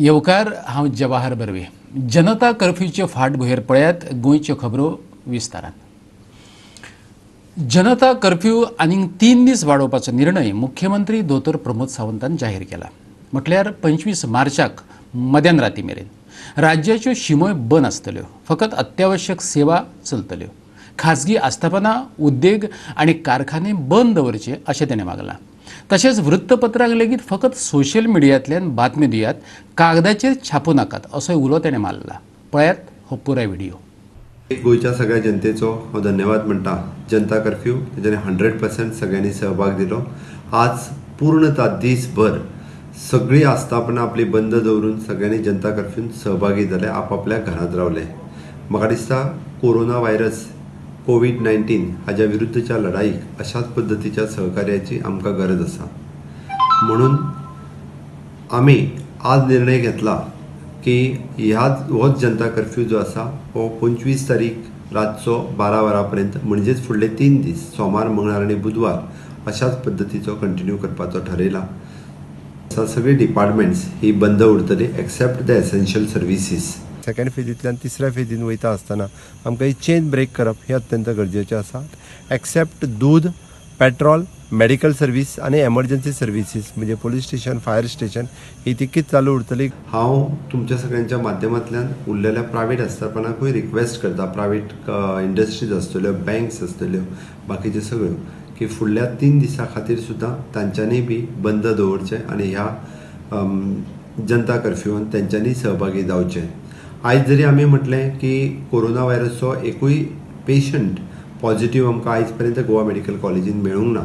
येवकार. हांव जवाहर बर्वे. जनता कर्फ्यूचे फाटभुंयेर पळयात गोंयच्यो खबरो विस्तारान. जनता कर्फ्यू आनीक 3 दीस वाडोवपाचो निर्णय मुख्यमंत्री दोतोर प्रमोद सावंतान जाहीर केला. म्हटल्यार 25 मार्चाक मध्यान राती मेरेन राज्याच्यो शिमोय बंद आसतल्यो. फकत अत्यावश्यक सेवा चलतल्यो. खाजगी आस्थापनां, उद्देग आनी कारखाने बंद दवरचे अशें ताणें मागलां. तशेंच वृत्तपत्रांक लेगीत फकत सोशल मिडियांतल्यान बातमी दियात, कागदाचेर छापूं नाकात असोय उलो ताणें मारला. पळयात हो पुराय व्हिडिओ. गोंयच्या सगळ्या जनतेचो हांव धन्यवाद म्हणटा. जनता कर्फ्यू तेज्यानी 100% सगळ्यांनी सहभाग दिलो. आज पूर्णता दीसभर सगळीं आस्थापनां आपली बंद दवरून सगळ्यांनी जनता कर्फ्यून सहभागी जाले, आपापल्या घरांत रावले. म्हाका दिसता, कोरोना व्हायरस, कोवीड 19 हाज्या विरुद्धच्या लढाईक अशाच पद्दतीच्या सहकार्याची आमकां गरज आसा. म्हणून आमी आज निर्णय घेतला की ह्या होच जनता कर्फ्यू जो आसा हो 25 तारीख रातचो 12 वरां पर्यंत, म्हणजेच फुडले 3 दीस, सोमार, मंगळार आनी बुधवार, अशाच पद्दतीचो कंटिन्यू करपाचो ठरयला. सगळीं डिपार्टमेंट्स ही बंद उरतली except the essential services. Second फेजींतल्यान तिसऱ्या फेजीन वयता आसतना आमकां ही चेन ब्रेक करप हें अत्यंत गरजेचें आसा. एक्सेप्ट दूद, पेट्रोल, मेडिकल सर्वीस आनी एमर्जन्सी सर्विसीस, म्हणजे पुलीस स्टेशन, फायर स्टेशन ही तितकीच चालू उरतली. हांव तुमच्या सगळ्यांच्या माध्यमांतल्यान उरलेल्या प्रायवेट आस्थापनांकूय रिक्वेस्ट करता, प्रायवेट इंडस्ट्रीज आसतल्यो, बँक्स आसतल्यो, बाकीच्यो सगळ्यो, की फुडल्या 3 दिसां खातीर सुद्दां तांच्यांनी बी बंद दवरचें आनी ह्या जनता कर्फ्यून तेंच्यांनी सहभागी जावचें. आयज जरी आमी म्हटलें की कोरोना व्हायरसचो एकूय पेशंट पॉझिटीव आमकां आयज पर्यंत गोवा मेडिकल कॉलेजीन मेळूंक ना,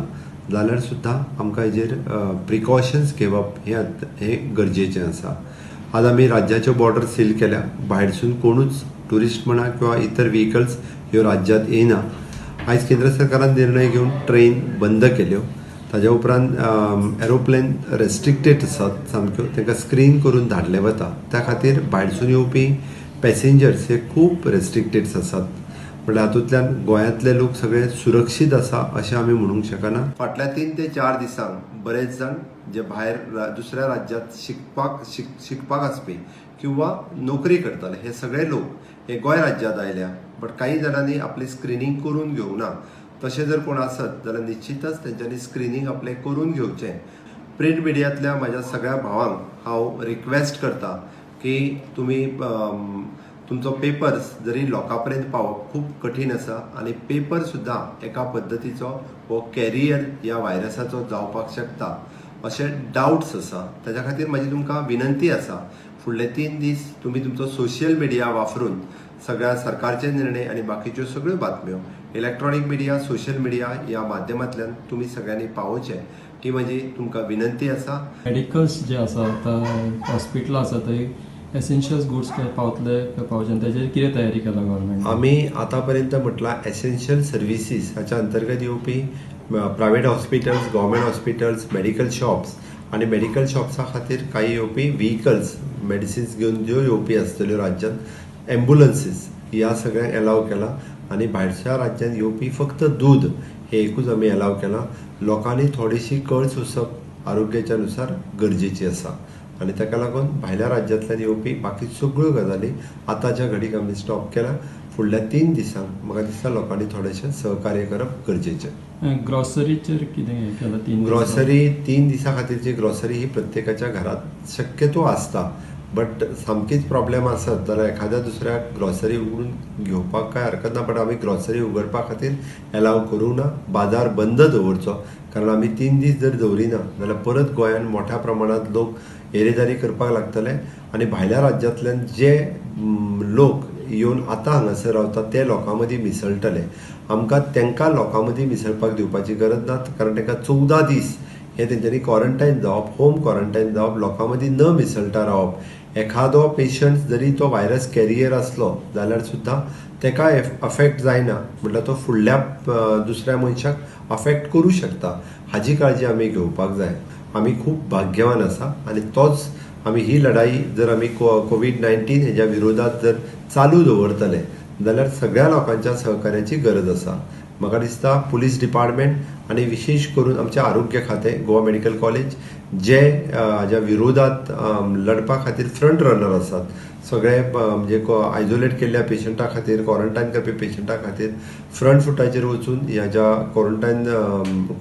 जाल्यार सुद्दां आमकां हेजेर प्रिकॉशन्स घेवप हें गरजेचें आसा. आज आमी राज्याच्यो बॉर्डर सील केल्या. भायरसून कोणूच ट्युरिस्ट म्हणा किंवा इतर व्हेकल्स ह्यो राज्यांत येयना. आयज केंद्र सरकारान निर्णय घेवन ट्रेन बंद केल्यो. ताज्या उपरांत एरोप्लेन रेस्ट्रिक्टेड आसात सामक्यो, तांकां स्क्रीन करून धाडले वता. त्या खातीर भायरसून येवपी पॅसेंजर्स हे खूब रेस्ट्रिक्टेड आसात. म्हणल्यार हातूंतल्यान गोंयांतले लोक सगळे सुरक्षीत आसा अशें आमी म्हणूंक शकना. फाटल्या 3 ते 4 दिसांक बरेच जाण जे भायर दुसऱ्या राज्यांत शिकपाक आसपी किंवा नोकरी करताले, हे सगळे लोक हे गोंय राज्यांत आयल्या. बट काही जाणांनी आपली स्क्रिनींग करून घेवंक ना. तशें जर कोण आसत जाल्यार निश्चितच तेंच्यांनी स्क्रिनींग आपलें करून घेवचें. प्रिंट मिडियांतल्या म्हाज्या सगळ्या भावांक हांव रिक्वेस्ट करता की तुमी तुमचो पेपर्स जरी लोकां पर्यंत पावप खूब कठीण आसा आनी पेपर सुद्दां एका पद्दतीचो हो कॅरियर ह्या व्हायरसाचो जावपाक शकता अशे डावट्स आसा. ताच्या खातीर म्हाजी तुमकां विनंती आसा, फुडले 3 दीस तुमी तुमचो सोशल मिडिया वापरून सगळ्या सरकारचे निर्णय आनी बाकीच्यो सगळ्यो बातम्यो इलेक्ट्रॉनीक मिडिया, सोशल मिडिया ह्या माध्यमांतल्यान तुमी सगळ्यांनी पावोवचे, ही म्हजी तुमकां विनंती आसा. मेडिकल्स जे आसा, आतां हॉस्पिटलां आसा, थंय एसेन्शियल गुड्स काय पावतले काय पावचे ना, तेजेर कितें तयारी केला गव्हर्मेंट? आमी आतां पर्यंत म्हटलां, एसेन्शियल सर्विसीस हाच्या अंतर्गत येवपी private hospitals, government hospitals, medical shops आनी मेडिकल शॉप्सा खातीर काही येवपी व्हिकल्स, मेडिसिन्स घेवन ज्यो येवपी आसतल्यो राज्यांत, एम्बुलन्सीस, ह्या सगळ्यांक एलाव केला आनी भायरच्या राज्यांत येवपी फक्त दूद हे एकूच आमी एलाव केलां. लोकांनी थोडीशी कळ सोंसप आरोग्याच्या नुसार गरजेची आसा आनी ताका लागून भायल्या राज्यांतल्यान येवपी बाकी सगळ्यो गजाली आतांच्या घडीक आमी स्टॉप केल्या. फुडल्या 3 दिसांक म्हाका दिसता लोकांनी थोडेशें सहकार्य करप गरजेचें. ग्रॉसरीचेर कितें हें केलां 3 दिसां? ग्रॉसरी, 3 दिसां खातीरची ग्रॉसरी ही प्रत्येकाच्या घरात शक्यतो आसता, बट सामकीच प्रॉब्लेम आसत जाल्यार एखाद्या दुसऱ्या ग्रॉसरी उगडून घेवपाक कांय हरकत ना. बट आमी ग्रॉसरी उगडपा खातीर एलाव करूंक ना. बाजार बंद दवरचो, कारण आमी 3 दीस जर दवरिना जाल्यार परत गोंयांत मोठ्या प्रमाणांत लोक येरेदारी करपाक लागतले आनी भायल्या राज्यांतल्यान जे लोक येवन आतां हांगासर रावतात ते लोकां मदीं मिसळटले. आमकां तांकां लोकां मदीं मिसळपाक दिवपाची गरज ना, कारण तांकां 14 दीस हे तेंच्यांनी क्वॉरंटायन जावप, होम क्वॉरंटायन जावप, लोकां मदीं न मिसळटा रावप. एखादो पेशंट जरी तो व्हायरस कॅरियर आसलो जाल्यार सुद्दां ताका अफेक्ट जायना म्हटल्यार तो फुडल्या दुसऱ्या मनशाक अफेक्ट करूं शकता, हाजी काळजी आमी घेवपाक जाय. आमी खूब भाग्यवान आसा आनी तोच आमी ही लढाई जर आमी कोवीड 19 हेज्या विरोधात जर चालू दवरतले जाल्यार सगळ्या लोकांच्या सहकार्याची गरज आसा. म्हाका दिसता, पुलीस डिपार्टमेंट आनी विशेश करून आमचें आरोग्य खातें, गोवा मेडिकल कॉलेज जे हाज्या विरोधात लढपा खातीर फ्रंट रनर आसात. सगळे म्हणजे आयजोलेट केल्ल्या पेशंटा खातीर, क्वॉरंटायन करपी पेशंटा खातीर फ्रंट फुटाचेर वचून ह्या क्वॉरंटायन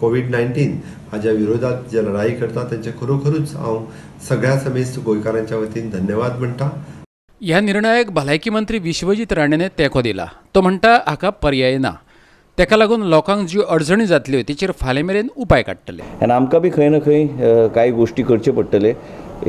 कोवीड-19 हाज्या विरोधात जे लढाई करता तेंचे खरोखरूच हांव सगळ्या समेस्त गोंयकारांच्या वतीन धन्यवाद म्हणटा. ह्या निर्णयाक भलायकी मंत्री विश्वजीत राणेने तेंको दिला. तो म्हणटा हाका पर्याय ना, तेका लागून लोकांक ज्यो अडचणी जातल्यो तेचेर फाल्यां मेरेन उपाय काडटले. आनी आमकां बी खंय ना खंय कांय गोश्टी करच्यो पडटले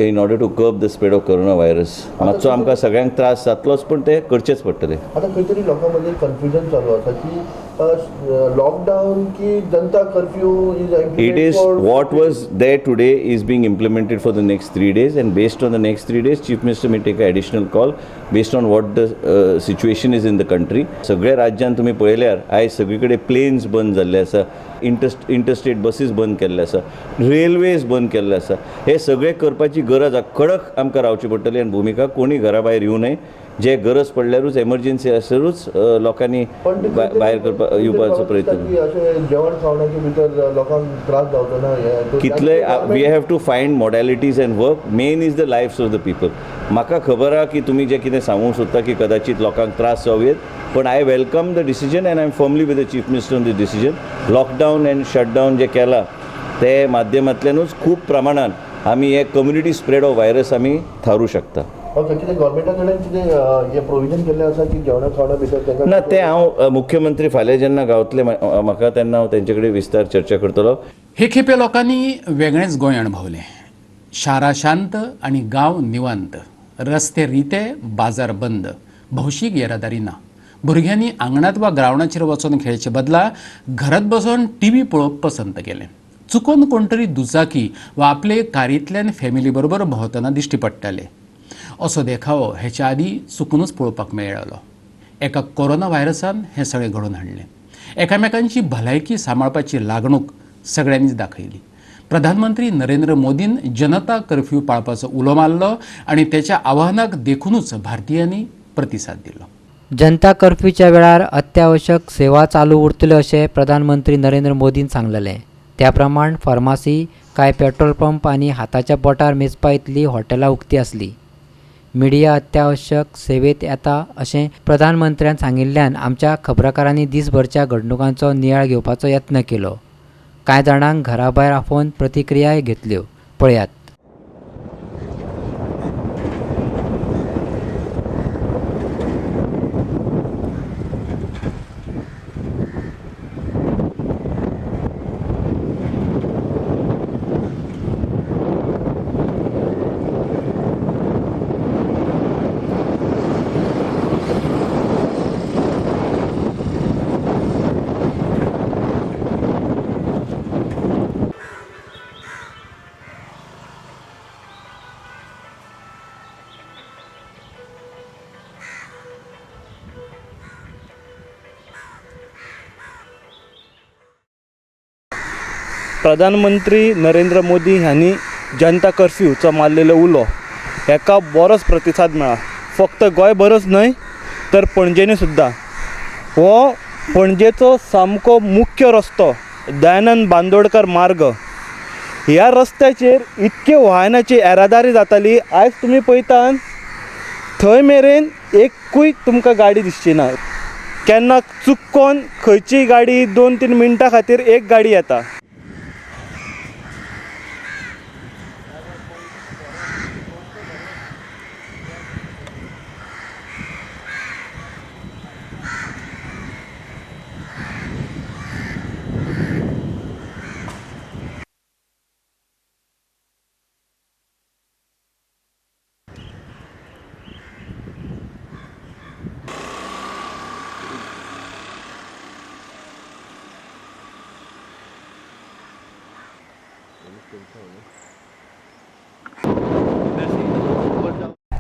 in order to curb the spread of corona virus. मातसो आमकां सगळ्यांक त्रास जातलोच, पण ते करचेच पडटले. आतां खंय तरी लोकां मदीं कन्फ्युजन चालू आसा की लॉकडावन की Janata curfew is It is what was there today is being implemented for the next 3 days, and based on the next 3 days, Chief Minister may take an additional call based on what the situation is in the country. सगळ्या राज्यांत तुम्ही पळयल्यार आयज सगळी कडेन planes बंद जाल्ले आसा, इंटरस्टेट बसीस बंद केल्ले आसा, रेल्वेज बंद केल्ले आसा. हे सगळे करपाची गरज आसा. कडक आमकां रावची पडटली आनी भुमिका कोणी घरा भायर येवं नये. जे गरज पडल्यारूच, एमर्जन्सी आसल्यारूच लोकांनी भायर करपा येवपाचो प्रयत्न. जेवण खावण्याचे भितर लोकांक त्रास जावचो ना. कितले we have to find modalities and work. Main is the lives of the people. म्हाका खबर आहा की तुमी जें कितें सांगूंक सोदता की कदाचित लोकांक त्रास जावं येत, पण I welcome the decision and I am firmly with the chief minister on the decision. Lockdown and shutdown जे केला ते माध्यमांतल्यानूच खूब प्रमाणान आमी हे कम्युनिटी स्प्रेड ऑफ व्हायरस आमी थारूं शकता. ओके, कितें गव्हर्मेंटा कडेन कितें हें प्रोविजन केल्लें आसा की जेवणा खावणा भितर तांकां ना? तें हांव मुख्यमंत्री फाल्यां जेन्ना गावतले म्हाका तेन्ना हांव तेंचे कडेन विस्तार चर्चा करतलो. हे खेपे लोकांनी वेगळेंच गोंय अणभवलें. शारां शांत आनी गांव निवांत, रस्ते रिते, बाजार बंद, भौशीक येरादारी ना. भुरग्यांनी आंगणांत वा ग्रावंडाचेर वचून खेळचे बदला घरांत बसून टीव्ही पळोवप पसंत केलें. चुकोन कोण तरी दुचाकी वा आपले कारींतल्यान फॅमिली बरोबर भोंवतना दिश्टी पडटाले. असो देखावो हेच्या आदीं चुकूनच पळोवपाक मेळ्ळो. एका कोरोना व्हायरसान हें सगळें घडोवन हाडलें. एकामेकांची भलायकी सांबाळपाची लागणूक सगळ्यांनीच दाखयली. प्रधानमंत्री नरेंद्र मोदीन जनता कर्फ्यू पाळपाचो उलो मारलो आनी तेच्या आवाहनाक देखूनच भारतीयांनी प्रतिसाद दिलो. जनता कर्फ्यूच्या वेळार अत्यावश्यक सेवा चालू उरतल्यो अशें प्रधानमंत्री नरेंद्र मोदीन सांगलेलें. त्या प्रमाण फार्मासी, कांय पेट्रोल पंप आनी हाताच्या बोटार मेजपा इतली हॉटेलां उक्ती आसली. मिडिया अत्यावश्यक सेवेत येता अशें प्रधानमंत्र्यान सांगिल्ल्यान आमच्या खबराकारांनी दिसभरच्या घडणुकांचो नियाळ घेवपाचो यत्न केलो. कांय जाणांक घरा भायर आपोवन प्रतिक्रियाय घेतल्यो. पळयात. प्रधानमंत्री नरेंद्र मोदी ह्यांनी जनता कर्फ्यूचो मारलेलो उलो हेका बरोच प्रतिसाद मेळ्ळा. फक्त गोंयभरच न्हय तर पणजेनी सुद्दां. हो पणजेचो सामको मुख्य रस्तो दयानंद बांदोडकर मार्ग, ह्या रस्त्याचेर इतके वाहनाची येरादारी जाताली. आयज तुमी पळयता थंय मेरेन एकूय तुमकां गाडी दिसची ना. केन्ना चुकोन खंयची गाडी 2-3 मिनटां खातीर एक गाडी येता.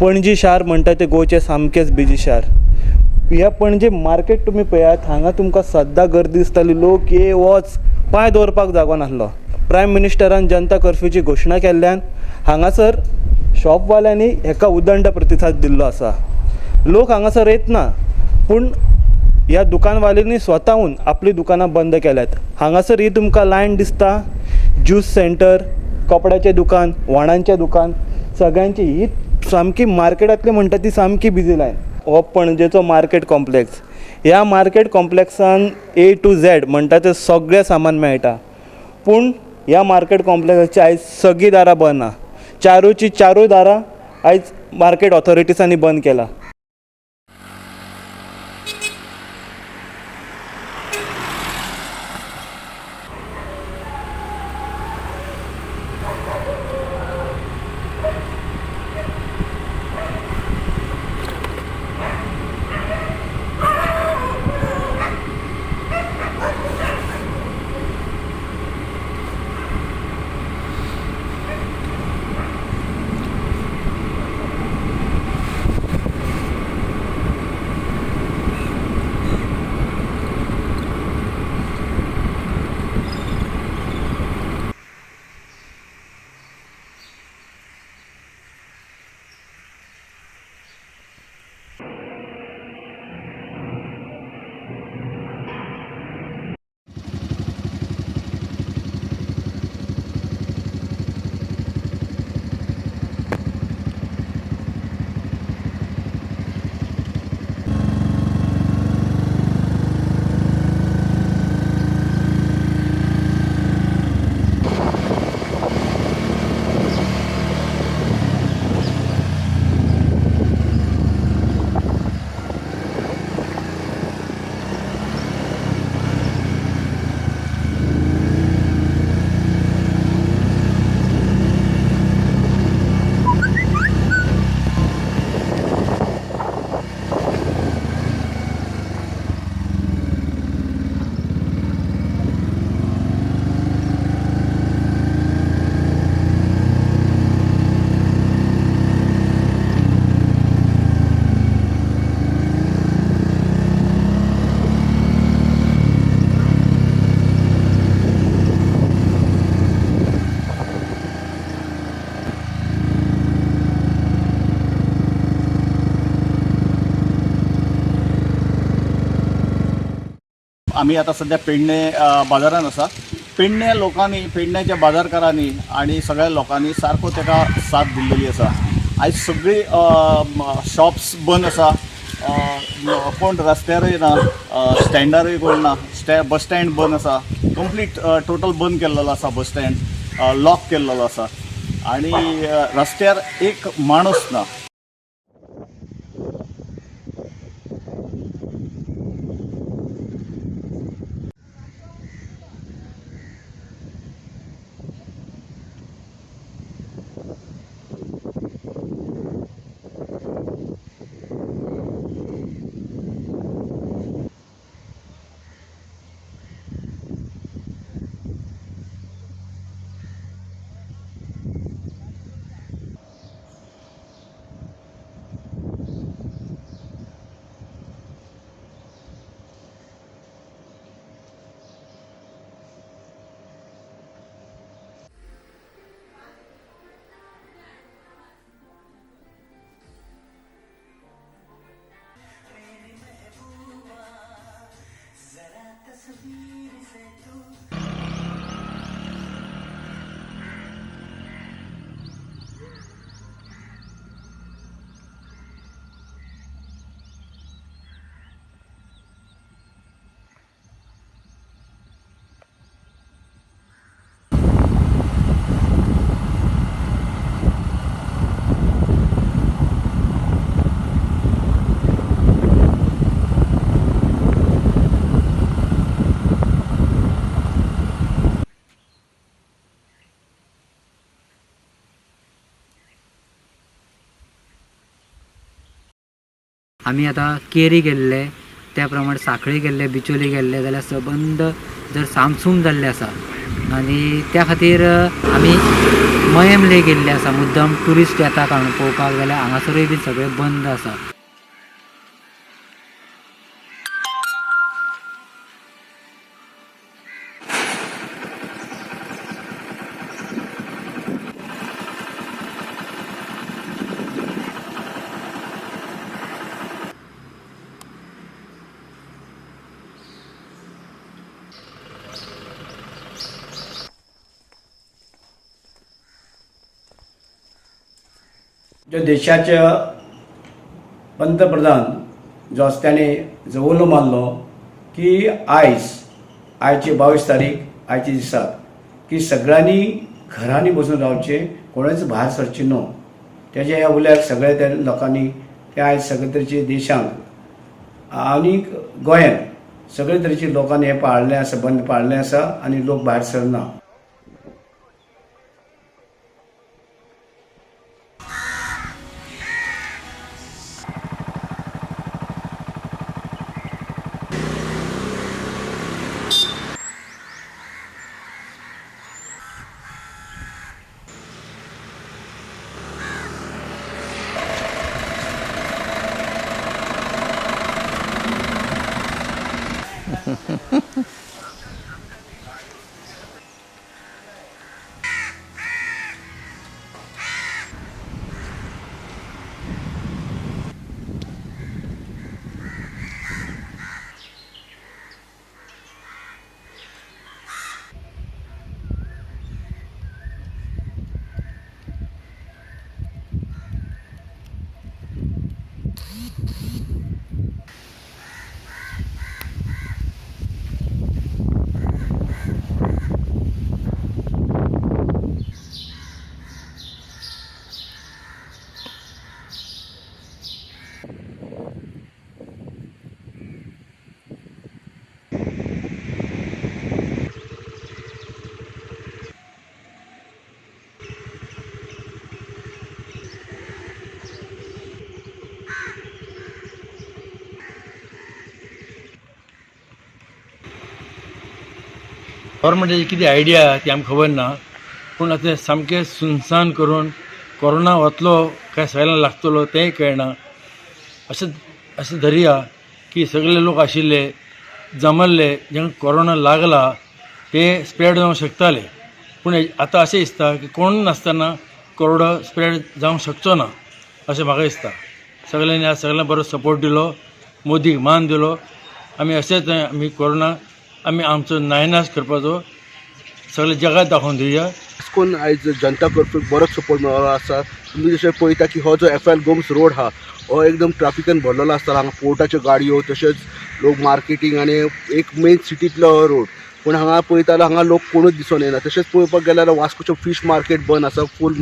पणजी शार म्हणटा तें गोंयचें सामकेंच बिजी शार. ह्या पणजे मार्केट तुमी पळयात, हांगा तुमकां सद्दां गर्दी दिसताली. लोक ये वच, पांय दवरपाक जागो नासलो. प्रायम मिनिस्टरान जनता कर्फ्यूची घोशणा केल्ल्यान हांगासर शॉपवाल्यांनी हेका उदंड प्रतिसाद दिल्लो आसा. लोक हांगासर येतना पूण ह्या दुकानवाल्यांनी स्वताहून आपलीं दुकानां बंद केल्यात. हांगासर ही तुमकां लायन दिसता, ज्यूस सेंटर, कपड्याचें दुकान, व्हाणांचें दुकान, सगळ्यांची ही सामकी मार्केटांतली म्हणटा ती सामकी बिजी लायन. हो पणजेचो मार्केट कॉम्प्लेक्स. ह्या मार्केट कॉम्प्लेक्सान ए टू झेड म्हणटा तें सगळें सामान मेळटा. पूण ह्या मार्केट कॉम्प्लेक्साची आयज सगळीं दारां बंद आहा. चारूची चारूय दारां आयज मार्केट ऑथॉरिटीजांनी बंद केला. आमी आतां सद्या पेडणे बाजारान आसा. पेडणे लोकांनी, पेडण्याच्या बाजारकारांनी आनी सगळ्या लोकांनी सारको ताका साथ दिल्लेली आसा. आयज सगळी शॉप्स बंद आसा. कोण रस्त्यारूय ना, स्टँडारूय कोण ना. बस स्टँड बंद आसा. कंप्लीट टोटल बंद केल्लेलो आसा. बस स्टँड लॉक केल्लेलो आसा आनी रस्त्यार एक माणूस ना. आमी आतां केरी गेल्ले, त्या प्रमाणे साखळी गेल्ले, बिचोली गेल्ले जाल्यार सबंद जर सामसूम जाल्ले आसा आनी त्या खातीर आमी मयेम लेक गेल्ले आसा. मुद्दम ट्युरिस्ट येता काडून पळोवपाक जाल्यार हांगासरूय बी सगळें बंद आसा. जो देशाचे पंतप्रधान जो आसा ताणें जो उलो मारलो की आयचे 22 तारीख आयच्या दिसाक की सगळ्यांनी घरांनी बसून रावचें, कोणेच भायर सरचें न्हू. तेज्या ह्या उल्याक सगळ्या त्या लोकांनी ते आयज सगळे तरेचे देशांत आनी गोंयांत सगळे तरेचे लोकांनी हें पाळिल्लें आसा, बंद पाळिल्लें आसा आनी लोक भायर सरना. गव्हर्मेंटाची कितें आयडिया ती आमकां खबर ना, पूण आतां सामकें सुनसान करून कोरोना वतलो काय सगळ्यांक लागतलो तेंय कळना. अशें अशें धरया की सगळे लोक आशिल्ले जमल्ले जांकां कोरोना लागला ते स्प्रेड जावंक शकताले, पूण आतां अशें दिसता की कोण नासतना कोरोना स्प्रेड जावंक शकचो ना अशें म्हाका दिसता. सगळ्यांनी आज सगळ्यांक बरो सपोर्ट दिलो, मोदीक मान दिलो. आमी अशेंच आमी कोरोना आमी आमचो नायनाश करपाचो सगळे जगाक दाखोवन दिवया. वास्कोन आयज जनता कर्फ्यूक बरोच सपोर्ट मेळ्ळो आसा. तुमी जशें पळयता की हो जो एफ.एल. गोम्स रोड आहा हो एकदम ट्राफिकान भरलेलो आसता. हांगा पोर्टाच्यो गाडयो तशेंच लोक मार्केटींग आनी एक मेन सिटींतलो हो रोड, पूण हांगा पळयता जाल्यार हांगा लोक कोणूच दिसून येना. तशेंच पळोवपाक गेल्यार वास्कोचें फीश मार्केट बंद आसा, फूल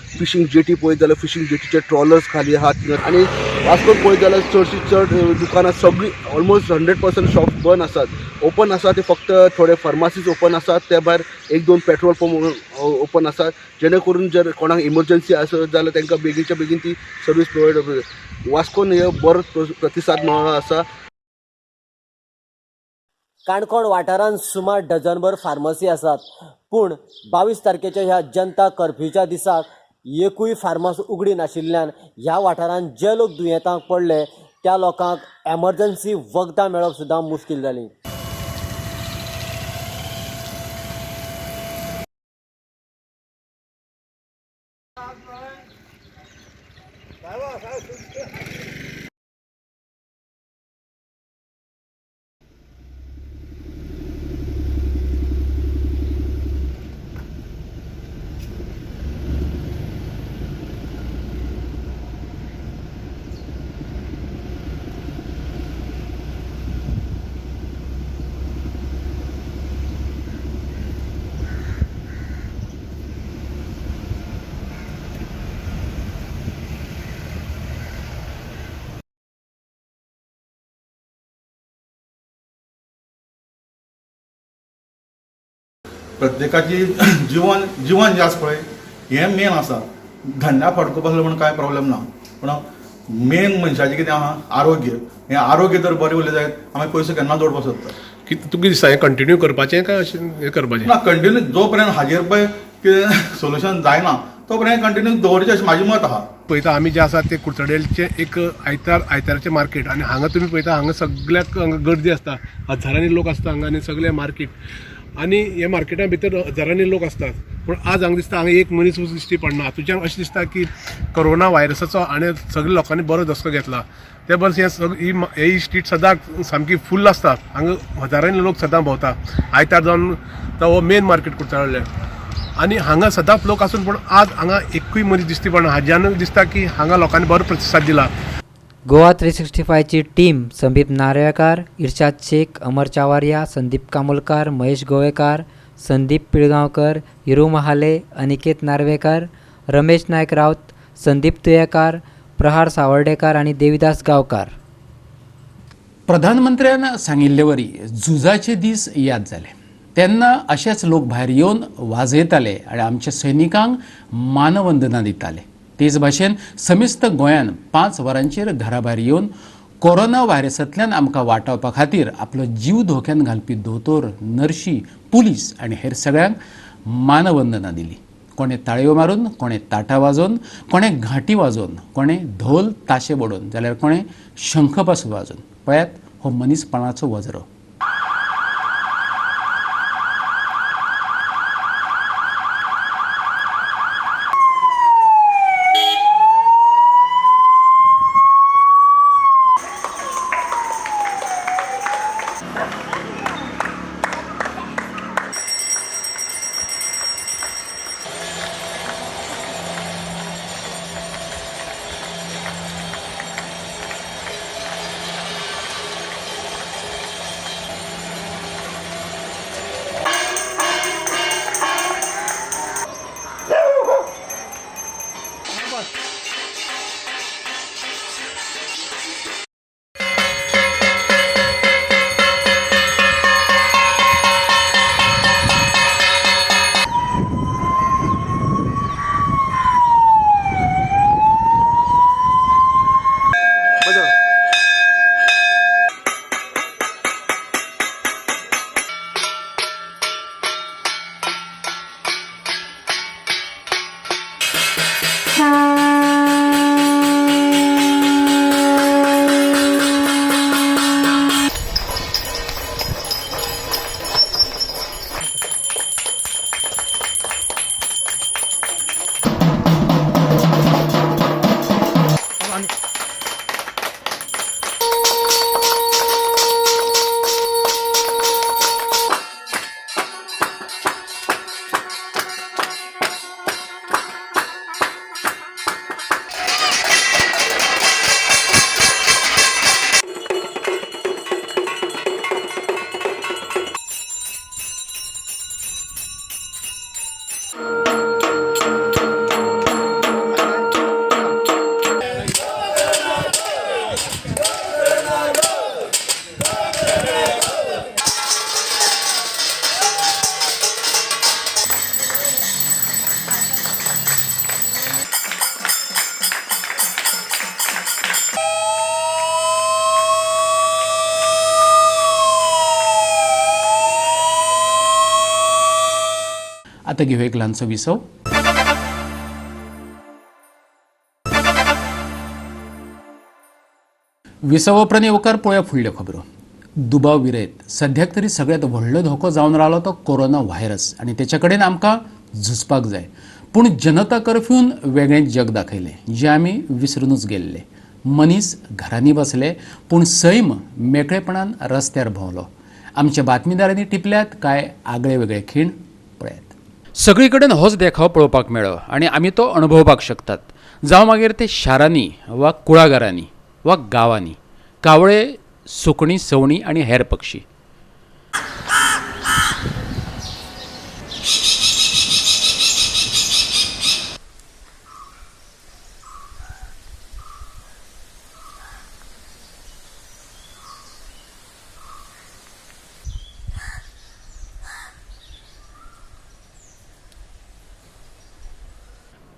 फिशींग जेटी पळयत जाल्यार फिशींग जेटीचे ट्रॉलर्स खाली आहात. आनी वास्कोन पळयत जाल्यार चडशी चड दुकानां सगळीं ऑलमोस्ट 100% शॉप्स बंद आसात. ओपन आसा ते फक्त थोडे फार्मासीज ओपन आसात, त्या भायर 1-2 पेट्रोल पंप ओपन आसात, जेणे करून जर कोणाक इमर्जन्सी आसत जाल्यार तांकां बेगीनच्या बेगीन ती सर्वीस प्रोवायड. वास्कोन हे बरो प्रतिसाद मेळ्ळो आसा. काणकोण वाठारांत सुमार डझनभर फार्मासी आसात, पूण 22 तारखेच्या ह्या जनता कर्फ्यूच्या दिसाक एकूय फार्मास उगडी नाशिल्ल्यान ह्या वाठारांत जे लोक दुयेंतांक पडले त्या लोकांक एमर्जन्सी वखदां मेळप सुद्दां मुश्कील जाली. प्रत्येकाची जिवन जिवन जे आसा पळय हें मेन आसा. धंद्या फटको बसलो म्हण कांय प्रॉब्लेम ना, पूण मेन मनशाचें कितें आहा आरोग्य. हें आरोग्य जर बरें उरलें जायत आमी पयसो केन्ना जोडपाक शकता. तुका कितें दिसता हें कंटिन्यू करपाचें काय अशें हें करपाचें ना? कंटिन्यू जो पर्यंत हाजेर पळय कितें सोल्युशन जायना तो पर्यंत कंटिन्यू दवरचें अशें म्हाजें मत आहा. पळयता आमी जे आसा ते कुडचडेलचें एक आयतारचें मार्केट, आनी हांगा तुमी पळयता हांगा सगळ्याक हांगा गर्दी आसता, हजारांनी लोक आसता हांगा आनी सगळें मार्केट, आनी ह्या मार्केटा भितर हजारांनी लोक आसतात. पूण आज हांगा दिसता हांगा एक मनीस दिश्टी पडना. हातूंतल्यान अशें दिसता की कोरोना व्हायरसाचो आनी सगळ्या लोकांनी बरो धसको घेतला. ते बरें ही स्ट्रीट सदांच सामकी फूल आसता, हांगा हजारांनी लोक सदां भोंवता. आयतार जावन तो हो मेन मार्केट कुडचडे. आनी हांगा सदांच लोक आसून पूण आज हांगा एकूय मनीस दिश्टी पडना. हाज्यानूय दिसता की हांगा लोकांनी बरो प्रतिसाद दिला. गोवा 365ची टीम संदीप नार्वेकार, इर्शाद शेख, अमर चावारिया, संदीप कामोलकार, महेश गोवेकार, संदीप पिळगांवकर, हिरू महाले, अनिकेत नार्वेकर, रमेश नायक राउत, संदीप तुयेकार, प्रहार सावर्डेकार आनी देविदास गांवकार. प्रधानमंत्र्यान सांगिल्ले वरी झुजाचे दीस याद जाले तेन्ना अशेच लोक भायर येवन वाजयताले आनी आमच्या सैनिकांक मानवंदना दिताले. तेच भाशेन समेस्त गोंयान 5 वरांचेर घरा भायर येवन कोरोना व्हायरसांतल्यान आमकां वाटावपा खातीर आपलो जीव धोक्यान घालपी दोतोर, नर्शी, पुलीस आनी हेर सगळ्यांक मानवंदना दिली. कोणें ताळयो मारून, कोणें ताटां वाजोवन, कोणें घांटी वाजोवन, कोणें धोल ताशे बडोवन, जाल्यार कोणें शंख पासून वाजोवन. पळयात हो मनीसपणाचो वजरो. आतां घेवया एक ल्हानसो विसव. विसवा उपरांत येवकार पळोवया फुडल्यो खबरो. दुबाव विरयत सद्याक तरी सगळ्यांत व्हडलो धोको जावन रावलो तो कोरोना व्हायरस आनी तेच्या कडेन आमकां झुजपाक जाय. पूण जनता कर्फ्यून वेगळें जग दाखयलें जें आमी विसरूनच गेल्ले. मनीस घरांनी बसले पूण सैम मेकळेपणान रस्त्यार भोंवलो. आमच्या बातमीदारांनी टिपल्यात कांय आगळे वेगळे खीण पळयात. सगळी कडेन होच देखाव पळोवपाक मेळ्ळो आनी आमी तो अणभवपाक शकतात. जावं मागीर ते शारांनी वा कुळागरांनी वा गांवांनी. कावळे, सुकणीं, सवणीं आनी हेर पक्षी.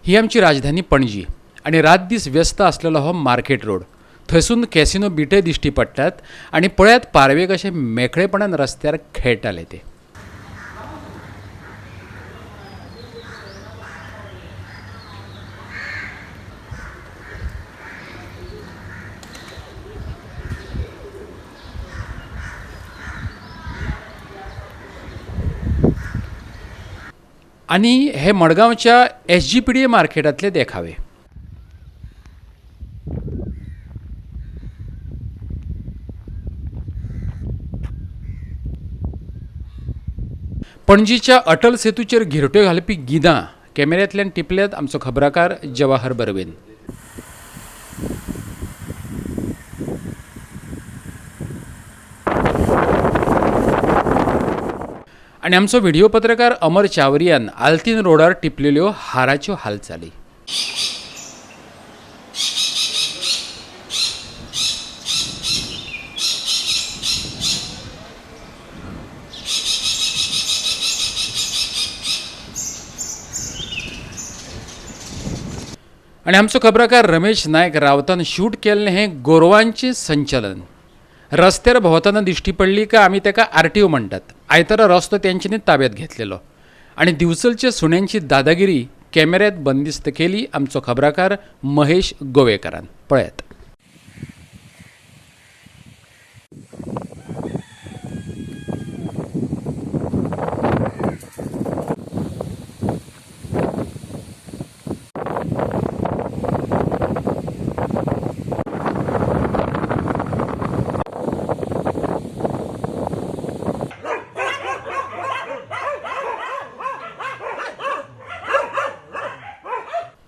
ही आमची राजधानी पणजी आनी रात दीस व्यस्त आसलेलो हो मार्केट रोड. थंयसून कॅसिनो बिटय दिश्टी पडटात आनी पळयात पारवे कशे मेकळेपणान रस्त्यार खेळटाले ते. आनी हे मडगांवच्या SGPDA मार्केटांतले देखावे. पणजीच्या अटल सेतूचेर घिरट्यो घालपी गिदां कॅमेऱ्यांतल्यान टिपल्यात आमचो खबराकार जवाहर बर्वेन. आनी आमचो व्हिडिओ पत्रकार अमर चावरियान आल्तीन रोडार टिपलेल्यो हाराच्यो हालचाली. आनी आमचो खबराकार रमेश नायक रावतान शूट केल्लें हें गोरवांचें संचलन. रस्त्यार भोंवतना दिश्टी पडली काय आमी ताका आरटीओ म्हणटात. आयतारा रस्तो तेंच्यांनी ताब्यात घेतलेलो आनी दिवचलच्या सुण्यांची दादागिरी कॅमेऱ्यात बंदिस्त केली आमचो खबराकार महेश गोवेकारान. पळयात.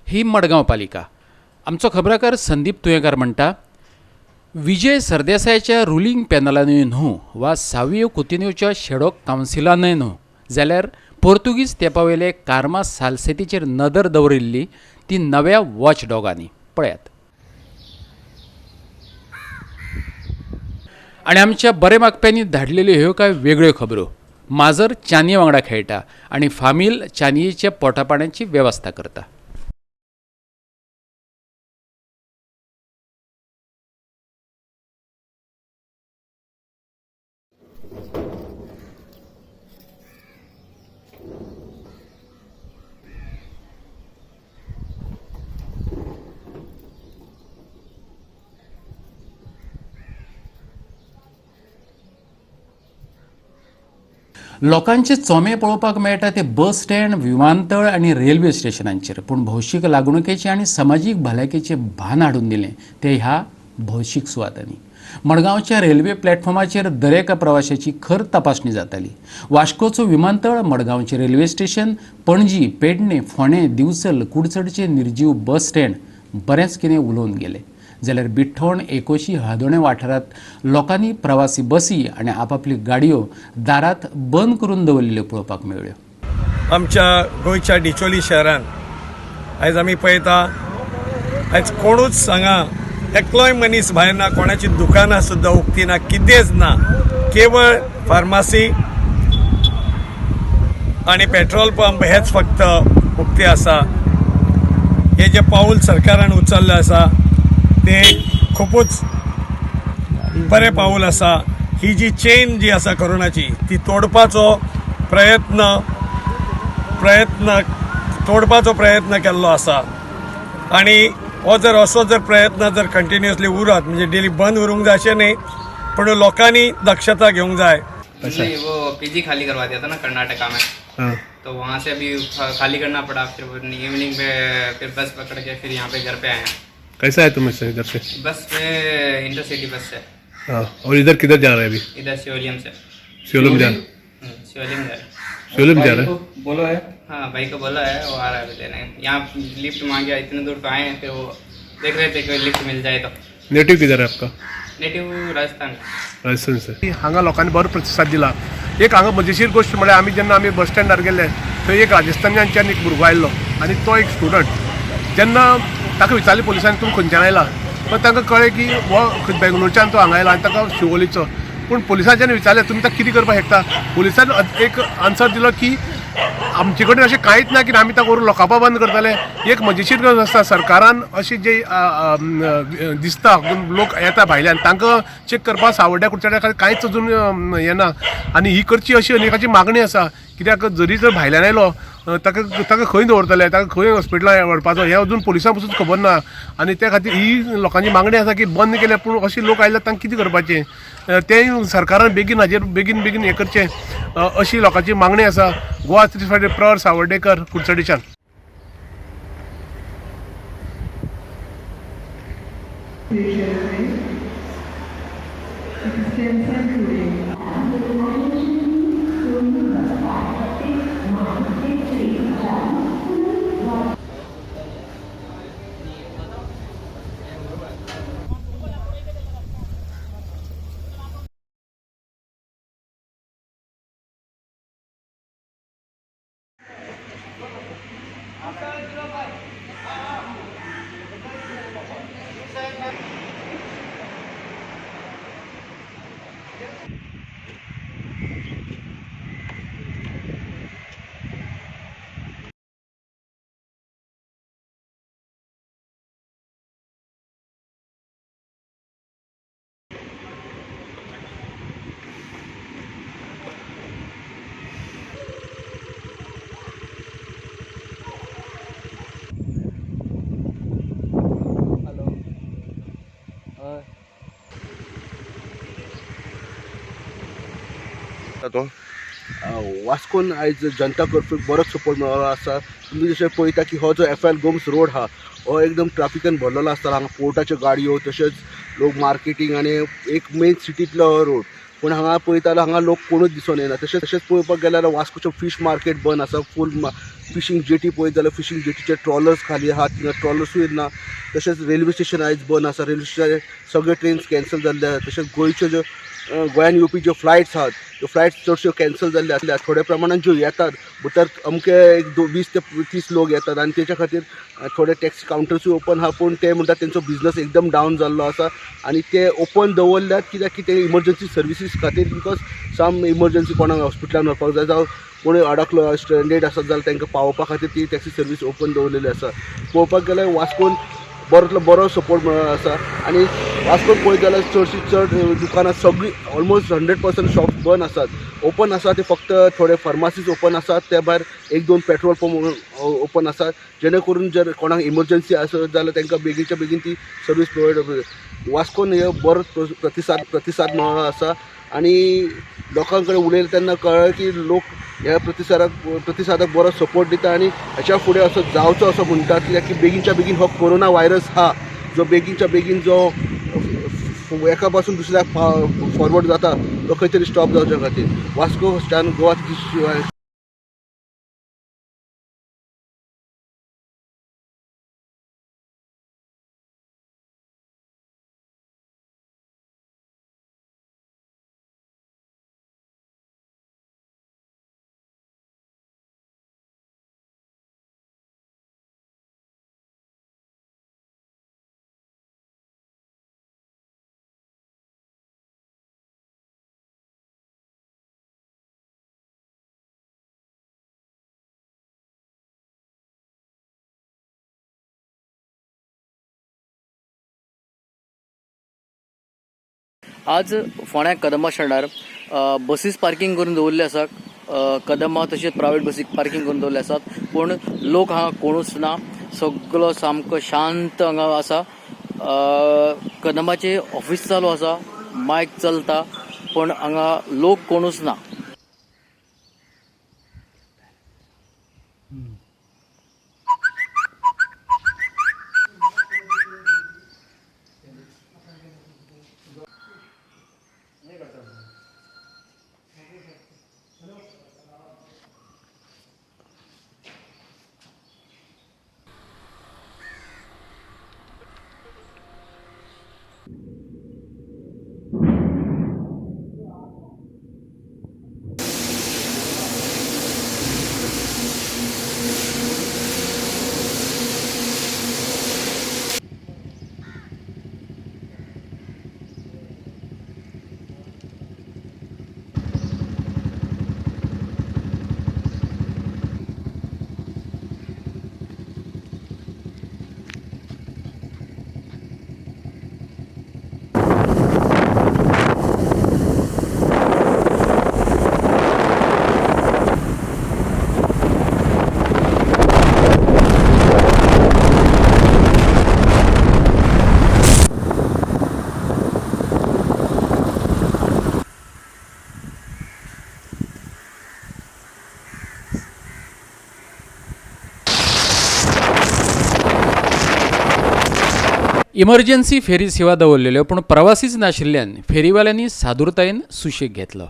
ही मडगांव पालिका. आमचो खबराकार संदीप तुयेंकार म्हणटा, विजय सरदेसायाच्या रुलींग पॅनलानूय न्हू वा सावियो कुतिन्होच्या शेडो कावन्सिलानूय न्हू, जाल्यार पोर्तुगीज तेंपावयले कार्मा सालसेतीचेर नदर दवरिल्ली ती नव्या वॉच डॉगांनी. पळयात. आनी आमच्या बरे मागप्यांनी धाडलेल्यो ह्यो कांय वेगळ्यो खबरो. माजर चानये वांगडा खेळटा आनी फामील चानयेच्या पोटापाण्याची वेवस्था करता. लोकांचे चोमे पळोवपाक मेळटा ते बस स्टँड, विमानतळ आनी रेल्वे स्टेशनांचेर, पूण भौशीक लागणुकेचें आनी समाजीक भलायकेचें भान हाडून दिलें ते ह्या भौशीक सुवातांनी. मडगांवच्या रेल्वे प्लॅटफॉर्माचेर दरेका प्रवाशाची खर तपासणी जाताली. वास्कोचो विमानतळ, मडगांवचें रेल्वे स्टेशन, पणजी, पेडणे, फोंडें, दिवचल, कुडचडचे निर्जीव बस स्टँड बरेंच कितें उलोवन गेले. जाल्यार बिठ्ठोण, एकोशी, हळदोणें वाठारांत लोकांनी प्रवासी बसी आनी आपापल्यो गाडयो दारात बंद करून दवरिल्ल्यो पळोवपाक मेळ्ळ्यो. आमच्या गोंयच्या डिचोली शहरांत आयज आमी पळयता, आयज कोणूच हांगा एकलोय मनीस भायर ना, कोणाची दुकानां सुद्दां उक्ती ना, कितेंच ना, केवळ फार्मासी आनी पेट्रोल पंप हेच फक्त उक्ते आसा. हे जे पावल सरकारान उचललें आसा ते खुबूच बरें पावल आसा. ही जी चेन जी आसा कोरोनाची ती तोडपाचो प्रयत्न केल्लो आसा. आनी हो जर असो जर प्रयत्न जर कंटिन्युअसली उरत म्हणजे डेली बंद उरूंक जाय अशें न्ही, पूण लोकांनी दक्षता घेवंक जाय. नहीं, वो पीजी खाली करवा दिया था ना कर्नाटका में। हाँ। तो वहाँ से अभी खाली करना पड़ा, फिर इवनिंग पे फिर बस पकड़ के फिर यहाँ पे घर पे आए हैं। कैसा है तुम इससे इधर से? बस में इंटरसिटी बस से। हाँ, और इधर किधर जा रहे हैं अभी? इधर शिवलियम से। शिवलियम जा रहे? शिवलियम जा रहे। शिवलियम जा रहे? बोलो है। हाँ, भाई को बोला है, वो आ रहा है अभी लेने। यहाँ लिफ्ट मांगे, इतने दूर तो आए हैं, फिर वो देख रहे थे कि लिफ्ट मिल जाए तो। नेटिव किधर है आपका? नेटिव राजस्थान। राजस्थान से। हांगा लोकांनी बरो प्रतिसाद दिला. एक हांगा मजेशीर गोश्ट म्हळ्यार आमी जेन्ना आमी बस स्टँडार गेले थंय एक राजस्थानाच्यान एक भुरगो आयिल्लो आनी तो एक स्टुडंट. जेन्ना ताका विचारलें पुलिसांनी तूं खंयच्यान आयला, पण तांकां कळ्ळें की हो बेंगलोरच्यान तो हांगा आयला आनी ताका शिवोलीचो. पूण पुलिसांच्यान विचारलें तुमी ताका कितें करपाक शकता, पुलिसान एक आन्सर दिलो की आमचे कडेन अशें कांयच ना की आमी ताका व्हरून लोकांपा बंद करतले. एक मजेशीर गजाल आसता, सरकारान अशें जे दिसता लोक येता भायल्यान तांकां चॅक करपाक सावड्ड्या कुडचड्या खातीर कांयच अजून येना आनी ही करची अशी अनेकाची मागणी आसा. कित्याक जरी जर भायल्यान आयलो ताका ताका खंय दवरतले, ताका खंय हॉस्पिटलान व्हरपाचो हें अजून पुलिसां पसून खबर ना आनी त्या खातीर ही लोकांची मागणी आसा की बंद केल्या पूण अशे लोक आयल्यार तांकां कितें करपाचें तें सरकारान बेगीन हाजेर बेगीन बेगीन हें करचें अशी लोकांची मागणी आसा. गोवा 365 प्रवर सावर्डेकर, कुडचडेच्यान. वास्कोन आयज जनता कर्फ्यूक बरोच सपोर्ट मेळ्ळो आसा. तुमी जशें पळयता की हो जो एफ एल गोम्स रोड आहा हो एकदम ट्राफिकान भरलेलो आसता. हांगा पोर्टाच्यो गाडयो तशेंच लोक मार्केटींग आनी एक मेन सिटींतलो हो रोड. पूण हांगा पळयता जाल्यार हांगा लोक कोणूच दिसून येना. तशेंच तशेंच पळोवपाक गेल्यार वास्कोचो फीश मार्केट बंद आसा. फूल फिशींग जेटी पळयत जाल्यार फिशींग जेटीचे ट्रॉलर्स खाली आहात, थिंगा ट्रॉलर्सूय ना. तशेंच रेल्वे स्टेशन आयज बंद आसा. रेल्वे स्टेशनार सगळे ट्रेन्स कॅन्सल जाल्ले आसा. तशेंच गोंयच्यो ज्यो गोंयान येवपी ज्यो फ्लायट्स आहात त्यो फ्लायट्स चडश्यो कॅन्सल जाल्ल्यो आसल्या. थोड्या प्रमाणान ज्यो येतात भितर अमके एक 20 ते 30 लोक येतात आनी तेच्या खातीर थोडे टॅक्सी कावंटर्सूय ओपन आहा. पूण ते म्हणटात तेंचो बिजनस एकदम डावन जाल्लो आसा आनी ते ओपन दवरल्यात कित्याक की ते इमर्जन्सी सर्विसीस खातीर, because some emergency कोणाक हॉस्पिटलान व्हरपाक जाय जावं कोणूय अडकलो स्ट्रेंडेड आसत जाल्यार तांकां पावोवपा खातीर ती टॅक्सी सर्वीस ओपन दवरलेली आसा. पळोवपाक गेल्यार वास्कोन बरोतलो बरो सपोर्ट मेळ्ळो आसा आनी वास्कोन पळयत जाल्यार चडशी चड दुकानां सगळीं ऑलमोस्ट 100% शॉप्स बंद आसात. ओपन आसा ते फक्त थोडे फार्मासीज ओपन आसात, त्या भायर 1-2 पेट्रोल पंप ओपन आसात, जेणे करून जर कोणाक इमर्जन्सी आसत जाल्यार तांकां बेगीनच्या बेगीन ती सर्वीस प्रोवायड. वास्कोन हे बरो प्रतिसाद मेळ्ळो आसा आनी लोकां कडेन उलयलें तेन्ना कळ्ळें की लोक ह्या प्रतिसादाक बरो सपोर्ट दिता आनी हाच्या फुडें असो जावचो असो म्हणटात कित्याक की बेगीनच्या बेगीन हो कोरोना व्हायरस आहा जो बेगीनच्या बेगीन जो एका पासून दुसऱ्याक फॉरवर्ड जाता तो खंय तरी स्टॉप जावच्या खातीर वास्को स्टॅन्ड गोवा. आज फोंड्या कदंबा स्टँडार बसीस पार्किंग करून दवरिल्ले आसात. कदंबा तशेंच प्रायवेट बसीक पार्किंग करून दवरिल्ले आसात, पूण लोक हांगा कोणूच ना. सगळो सामको शांत हांगा आसा. कदंबाचें ऑफिस चालू आसा, मायक चलता, पूण हांगा लोक कोणूच ना. इमर्जन्सी फेरी सेवा दवरलेल्यो पूण प्रवासीच नाशिल्ल्यान फेरीवाल्यांनी सादूरतायेन सुशेग घेतलो.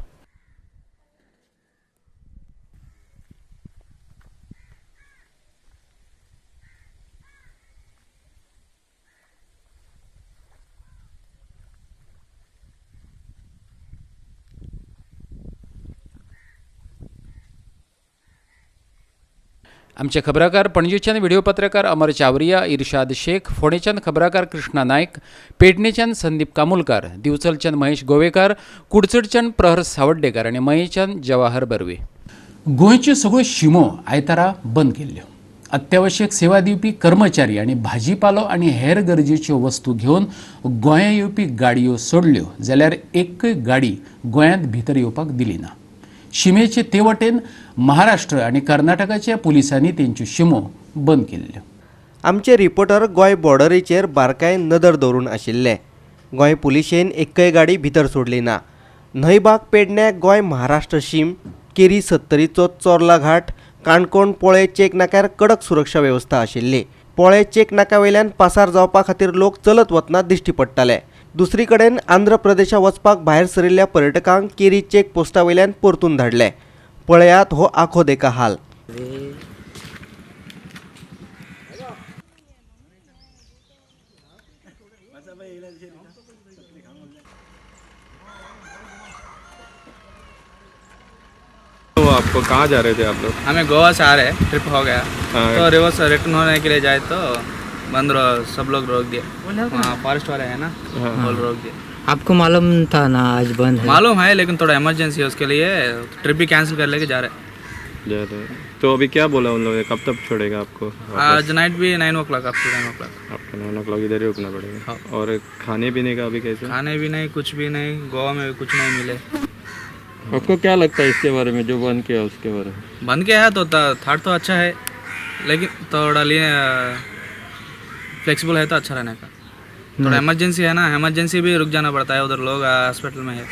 आमचे खबराकार पणजेच्यान व्हिडिओ पत्रकार अमर चावरिया, इर्शाद शेख, फोंडेच्यान खबराकार कृष्णा नायक, पेडणेच्यान संदीप कामुलकार, दिवचलच्यान महेश गोवेकार, कुडचडच्यान प्रहर सावड्डेकर आनी मयेच्यान जवाहर बर्वे. गोंयच्यो सगळ्यो शिमो आयतारा बंद केल्ल्यो. अत्यावश्यक सेवा दिवपी कर्मचारी आनी भाजीपालो आनी हेर गरजेच्यो वस्तू घेवन गोंया येवपी गाडयो सोडल्यो जाल्यार एकय गाडी गोंयांत भितर येवपाक दिली ना. शिमेचे ते वटेन महाराष्ट्र आनी कर्नाटकाच्या पुलिसांनी तेंच्यो शिमो बंद केल्ल्यो. आमचे रिपोर्टर गोंय बॉर्डरीचेर बारकायेन नदर दवरून आशिल्ले. गोंय पुलिशेन एकय गाडी भितर सोडली ना. न्हंयबाग पेडण्या गोंय महाराष्ट्र शीम, केरी सत्तरीचो चोर्ला घाट, काणकोण पोळे चेक नाक्यार कडक सुरक्षा वेवस्था आशिल्ली. पोळे चेक नाक्या वयल्यान पासार जावपा खातीर लोक चलत वतना दिश्टी पडटाले. दुसरी कडेन आंध्र प्रदेशा वचपाक भायर सरिल्ल्या पर्यटकांक केरी चेक पोस्टा वयल्यान परतून धाडले. पळयात हो आखो देखा हाल. तो आपको कहाँ जा रहे थे आप लोग? हमें गोवा से आ रहे हैं, ट्रिप हो गया तो रिवर्स रिटर्न होने के लिए जाए तो बंद सब लोग रोक दिए। वहाँ फॉरेस्ट वाले हैं ना, वो रोक दिए। आपको मालूम था ना आज बंद है? मालूम है, लेकिन थोड़ा इमरजेंसी है, उसके लिए ट्रिप भी कैंसिल कर लेके जा रहे हैं। तो अभी क्या बोला उन लोगों ने, कब तक छोड़ेगा आपको? आज नाइट भी 9 o'clock, आपको 9 o'clock। आपको 9 o'clock इधर ही रुकना पड़ेगा। और खाने पीने का अभी कैसे? खाने भी नहीं, कुछ भी नहीं, गोवा में भी कुछ नहीं मिले। आपको क्या लगता है इसके बारे में, जो बंद किया उसके बारे में? बंद किया है तो that तो अच्छा है, लेकिन थोड़ा लिए फ्लेक्सिबल है तो अच्छा रहने का। थोड़ा इमरजेंसी है ना, इमरजेंसी भी रुक जाना पड़ता है, उधर लोग हॉस्पिटल में है।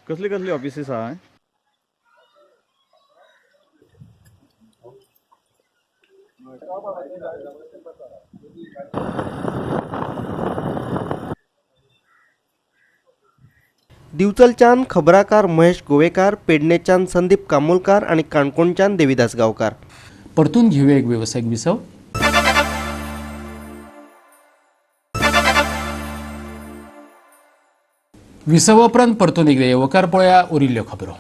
कसली कसली ऑफिसीस आहा? दिवचलच्यान खबराकार महेश गोवेकार, पेडणेच्यान संदीप कामुलकार आनी काणकोणच्यान देवीदास गांवकार. परतून घेऊया एक वेवसायीक विसव. विसवा उपरांत परतून एकदा येवकार पळया उरिल्ल्यो खबरो.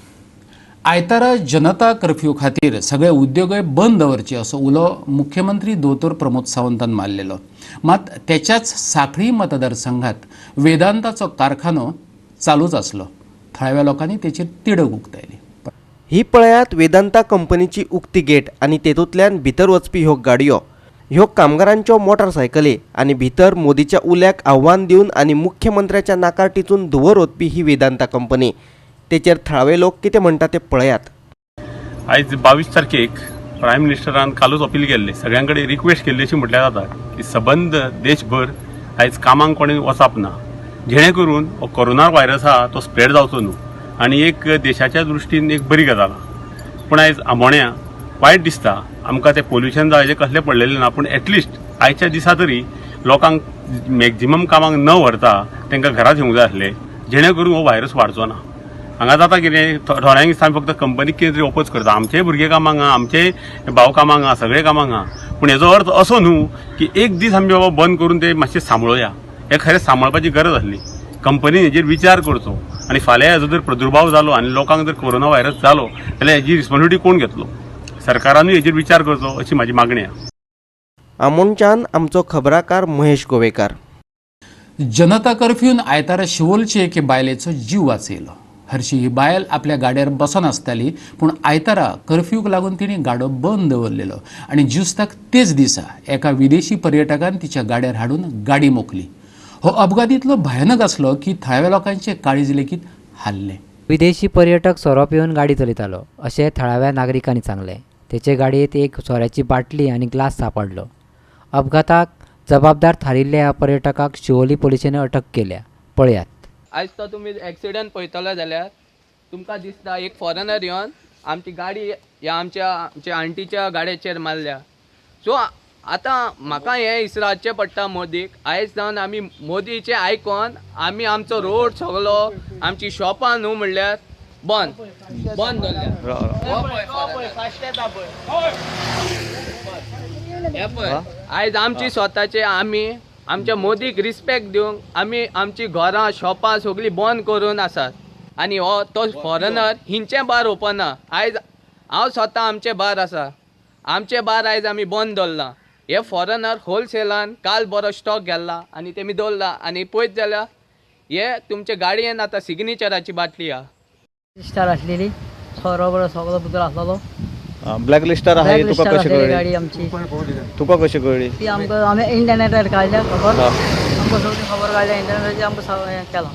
आयतारा जनता कर्फ्यू खातीर सगळे उद्योगय बंद दवरचे असो उलो मुख्यमंत्री दोतोर प्रमोद सावंतान मारलेलो. मात त्याच्याच साखळी मतदारसंघात वेदांताचो कारखानो चालूच आसलो. थळाव्या लोकांनी तेचेर तिडक उक्तायली. ही पळयात वेदांता कंपनीची उक्ती गेट आनी तेतूंतल्यान भितर वचपी ह्यो गाडयो, ह्यो कामगारांच्यो मोटारसायकली आनी भितर मोदीच्या उल्याक आव्हान दिवन आनी मुख्यमंत्र्याच्या नाकार टिचून धुंवर ओतपी ही वेदांता कंपनी. तेचेर थळावे लोक कितें म्हणटा ते पळयात. आयज 22 तारखेक प्रायम मिनिस्टरान कालूच अपील केल्लें, सगळ्यां कडेन रिक्वेस्ट केल्ली अशी म्हटल्यार जाता की सबंद देशभर आयज कामांक कोणी वचप ना, जेणे करून हो कोरोना व्हायरस आहा तो स्प्रेड जावचो न्हू आनी एक देशाच्या दृश्टीन एक बरी गजाल आहा. पूण आयज आमोण्या वायट दिसता आमकां तें पोल्युशन जावचें कसलें पडलेलें ना, पूण एटलिस्ट आयच्या दिसा तरी लोकांक मॅक्झिमम कामांक न व्हरता तांकां घरात येवंक जाय आसलें, जेणे करून हो व्हायरस वाडचो ना. हांगा जाता कितें, थोड्यांक दिसता आमी फक्त कंपनीक कितें तरी ओपोज करता, आमचेय भुरगे कामांक आहा, आमचेय भाव कामांक आहा, सगळे कामांक आहा, पूण हेजो अर्थ असो न्हू की एक दीस आमी बाबा बंद करून ते मातशें सांबाळुया. हें खरें सांबाळपाची गरज आसली. कंपनीन हेजेर विचार करचो आनी फाल्यां हेजो जर प्रादुर्भाव जालो आनी लोकांक जर कोरोना व्हायरस जालो जाल्यार हेजी रिस्पॉन्सिबिलिटी कोण घेतलो? सरकारानूय हेजेर विचार करचो अशी म्हाजी मागणी आहा. आमोणच्यान आमचो खबराकार महेश गोवेकार. जनता कर्फ्यून आयतारा शिवोलचे एके बायलेचो जीव वाचयलो. हरशी ही बायल आपल्या गाड्यार बसून आसताली, पूण आयतारा कर्फ्यूक लागून तिणें गाडो बंद दवरलेलो आनी ज्युस्ताक तेच दिसा एका विदेशी पर्यटकान तिच्या गाड्यार हाडून गाडी मोखली. हो अपघात इतलो भयानक आसलो की थळाव्या लोकांचे काळीज लेगीत हाल्लें. विदेशी पर्यटक सोरो पिवन गाडी चलयतालो अशें थळाव्या नागरिकांनी सांगलें. तेचे गाडयेंत एक सोऱ्याची बाटली आनी ग्लास सांपडलो. अपघाताक जबाबदार थारिल्ल्या ह्या पर्यटकाक शिवोली पुलिशेन अटक केल्या. पळयात. आयज तो तुमी एक्सिडंट पळयतलो जाल्यार तुमकां दिसता एक फॉरेनर येवन आमची गाडी ह्या आमच्या आमच्या आंटीच्या गाडयेचेर मारल्या. सो आतां म्हाका हें इसराचें पडटा मोदीक. आयज जावन आमी मोदीचें आयकोन आमी आमचो रोड सगलो आमची शॉपां न्हू म्हणल्यार बंद बंद दवरल्या. हे पळय आयज आमची स्वताचे आमी आमच्या मोदीक रिस्पेक्ट दिवंक आमी आमची घरां शॉपां सगळीं बंद करून आसात. आनी हो तो फॉरेनर हिंचें बार ओपन ना. आयज हांव स्वता आमचें बार आसा, आमचें बार आयज आमी बंद दवरलां. हे फॉरेनर होलसेलान काल बरो स्टॉक गेल्ला आनी तेमी दवरला. आनी पळयत जाल्यार हे तुमचे गाडयेन आतां सिग्नेचराची बाटली आहा. लिस्टार आसलेली सोरो बरो सगळो भितर आसलेलो. ब्लॅक लिस्टार आहा ब्लॅक तुका लिस्टार कशी आसलेली कळ्ळी? गाडी आमची. तुका कशी कळ्ळी ती आमकां आमी इंटरनेटार काडल्या खबर, आमकां सगळी खबर काडल्या इंटरनेटाचेर, आमकां हें केलां.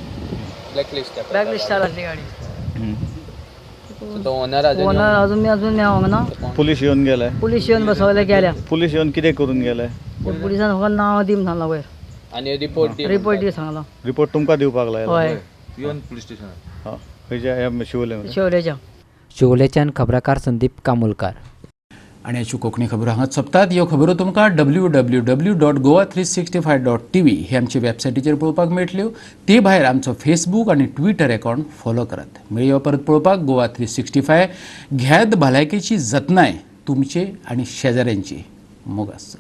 ब्लॅक लिस्टार, ब्लॅक लिस्टार आसली गाडी. तो ओनर ओनर अजून अजून मेळोंक ना. पुलीस येवन गेले? पुलीस येवन बसवले गेल्या. पुलीस येवन कितें करून गेले? पुलिसान फकत नांव दी म्हूण सांगलां वयर आनी रिपोर्ट दी, रिपोर्ट दी सांगलां. रिपोर्ट तुमकां दिवपाक लायला? हय. येवन पुलीस स्टेशनार. खंयच्या? शिवोले. शिवोलेच्या. शिवोलेच्यान खबराकार संदीप कामुलकार. आनी हाच्यो कोंकणी खबरो हांगाच सोंपतात. ह्यो खबरो तुमकां www.goa365.tv हे आमचे वेबसायटीचेर पळोवपाक मेळटल्यो. ते भायर आमचो फेसबूक आनी ट्विटर अकावंट फॉलो करात. मेळया परत पळोवपाक गोवा 365. घेत भलायकेची जतनाय तुमचे आनी शेजाऱ्यांची. मोग आसचो.